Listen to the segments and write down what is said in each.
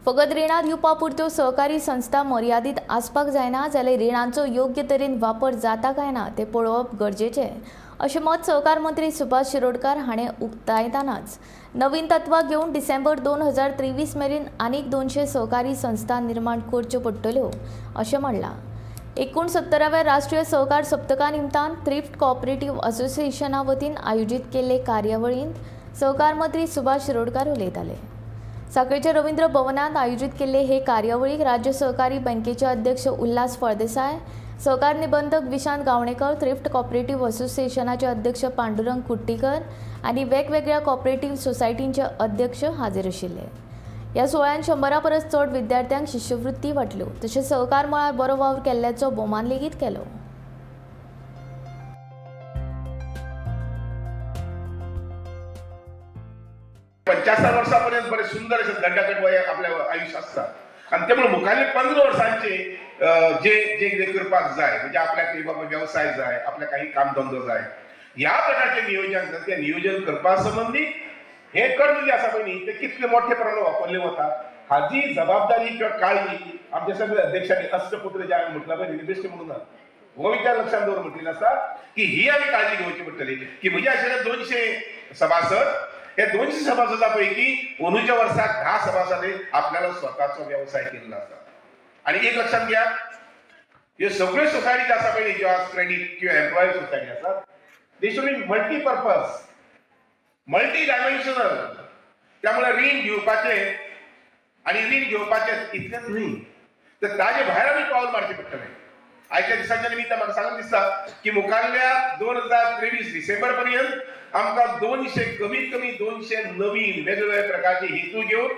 फकत रिणां दिवपा पुरत्यो सहकारी संस्था मर्यादीत आसपाक जायना, जाल्यार रिणांचो योग्य तरेन वापर जाता काय ना तें पळोवप गरजेचें, अशें मत सहकार मंत्री सुभाष शिरोडकार हाणें उक्तायतानाच नवीन तत्वां घेवन डिसेंबर 2023 मेरेन आनीक 200 सहकारी संस्था निर्माण करच्यो पडटल्यो, अशें म्हणलां. 69व्या राष्ट्रीय सहकार सप्तका निमतान थ्रिफ्ट कॉपरेटिव्ह असोसिएशना वतीन आयोजीत केल्ले कार्यावळींत सहकार मंत्री सुभाष शिरोडकार उलयताले. साखळेच्या रवींद्र भवनांत आयोजीत केल्ले हे कार्यावळीक राज्य सहकारी बँकेचे अध्यक्ष उल्हास फळदेसाय, सहकार निबंधक विशांत गावणेकर, थ्रिफ्ट कॉपरेटिव्ह असोसिएशनाचे अध्यक्ष पांडुरंग कुट्टीकर आनी वेगवेगळ्या कॉपरेटिव्ह सोसायटींचे अध्यक्ष हाजीर आशिल्ले. ह्या सुवाळ्यात 100 परस चड विद्यार्थ्यांक शिश्यवृत्ती वांटल्यो, तशेंच सहकार मळार बरो वावर केल्ल्याचो भोवमान लेगीत केलो. 75 वर्सापर्यंत बरे सुंदर अशें गड्डागड वय आपल्या आयुश्य आसता आनी ते म्हणून मुखाल्ले 15 वर्सांचे जे जे कितें करपाक जाय, म्हणजे आपल्याक बाबा वेवसाय जाय, आपल्याक काही कामधंदो जाय, ह्या प्रकारचें नियोजन, तें नियोजन करपा संबंदी हे कर्ज जे आसा पळय न्ही, ते कितले मोठे प्रमाणात वापरले वता हाजी जबाबदारी किंवा काळजी आमच्या सगळ्या अध्यक्षांनी, अष्टपुत्र जे आमी म्हटलां पळय न्ही, बेश्टें म्हणून ना, हो विचार लक्षात दवरून म्हटलेलो आसा की ही आमी काळजी घेवची पडटली की म्हजे आशिल्ले 200 सभासद, हे 200 सभासदा पैकी अंदूच्या वर्साक 10 सभासदांनी आपल्याला स्वतःचो व्यवसाय केलेलो आसा. आणि एक लक्षात घ्या, ह्यो सगळ्यो सोसायटी ज्यो आसा पळय, ज्यो आज क्रेडीट किंवा एम्प्लॉय सोसायटी आसा, they should be multipurpose, multi dimensional. त्यामुळे रीण घेवपाचें आनी रीण घेवपाचें इतलेंच न्ही, तर ताजे भायर आमी पावल मारचें पडटलें. आयच्या दिसाच्या निमित्तान म्हाका सांगून दिसता की मुखारल्या 2023 डिसेंबर पर्यंत आमकां 200, कमीत कमी 200 नवीन वेगवेगळ्या प्रकारचे हेतू घेवन,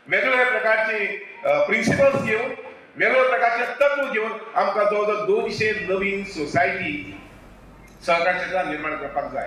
वेगवेगळ्या प्रकारचे प्रिंसिपल्स घेवन, वेगवेगळ्या प्रकारचे तत्व घेवन आमकां जवळ जवळ 200 नवीन सोसायटी सहकार क्षेत्रांत निर्माण करपाक जाय.